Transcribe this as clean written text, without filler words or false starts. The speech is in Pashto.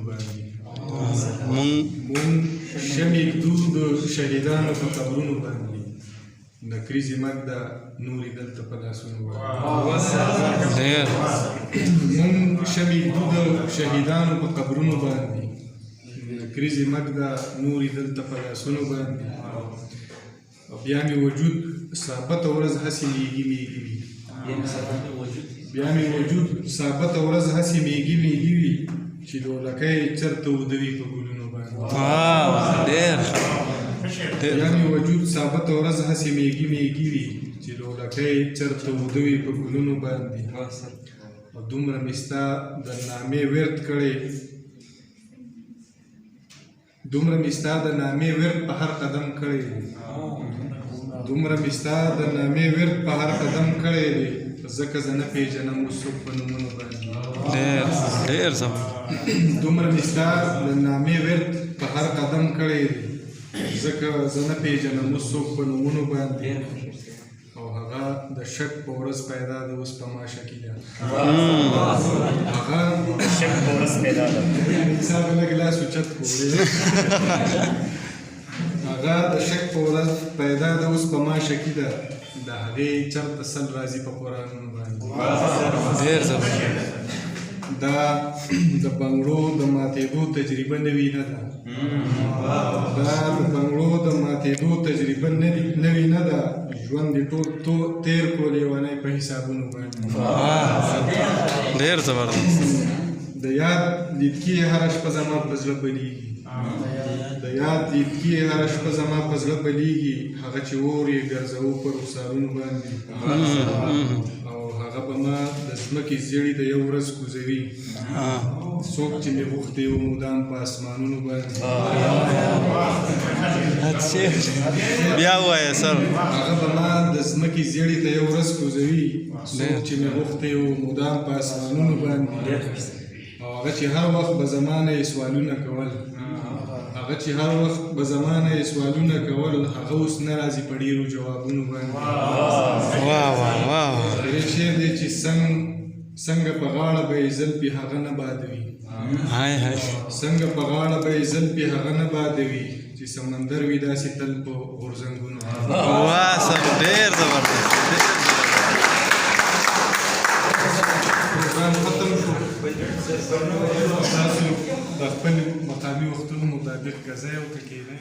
باندې. مونږ مونږ شمې ږدو د شهیدانو په قبرونو باندې، نکریزې مه ږده نورې دلته په لاسونو باندې. ډېر مونږ شمې ږدو د شهیدانو په قبرونو باندې، نکریزې مه ږده نورې دلته په لاسونو باندې. او بیا مې وجود ثابته ورځ هسې میږي میږي وي، بیا مې وجود ثابته ورځ هسې میږي میږي وي، چې لولکۍ چرته وده وي په ګلونو باندې. واه، ډېر ښه، ډېر. بیا مې وجود ثابته ورځ هسې میږي میږي وي، چې لولکۍ چرته وده وي په ګلونو باندې. او دومره مې ستا د نامې ورد کړی، دومره مې ستا د نامې ورد په هر قدم کړی دی، دومره مې ستا د نامې ورد په هر قدم کړی دی، ځکه زه نه پېژنم اوس څوک په نومونو باندې. ډېر ډېر زبردست. دومره مې ستا د نامې ورد په هر قدم کړی دی، ځکه زه نه پېژنم اوس څوک په نومونو باندې. او هغه د شک په ورځ پیدا ده اوس په ما شکي ده، هغه شک په ورځ پیدا ده. انسان لږ لاس اوچت کړو. هغه د شک په ورځ پیدا ده اوس په ما شکي ده، د هغې چرته سل راځي په قرآنونو باندې. ډېر زبردست. دا د بنګړو د ماتېدو تجربه نوې نه ده، دا د بنګړو د ماتېدو تجربه نوې نه ده، ژوند دې ټول تو تېر کړو لیونی په حسابونو باندې. واه، ډېر زبردست. د یاد لیدکې هره شپه زما په زړه بلیږي، د یاد لیدکې هره شپه زما په زړه بلیږي، هغه چې اور یې ګرځوو پر رخسارونو باندې. او هغه به ما د ځمکې زیړي ته یو ورځ کوزوي، څوک چې مې غوښتی و مدام په اسمانونو باندې. بیا ووایه سر. هغه به ما د ځمکې زیړي ته یو ورځ کوزوي، څوک چې مې غوښتی و مدام په اسمانونو باندې. او هغه چې هر وخت به زما نه یې سوالونه کول، هغه چې هر وخت به زما نه یې سوالونه کول، هغه اوس نه راځي په ډېرو جوابونو باندې. واه واه واه. هغې شعر دی چې څنګه په غاړه به یې زلفې هغه نه بادوي، های های. څنګه په غاړه به یې زلفې هغه نه بادوي، چې سمندر وي داسې تل په غورځنګونو. واه سر، ډېر زبردست، ډېر. پروګرام ختم شو، تاسو د خپل مقامي وختونو مطابق که ځای او که کښېنئ.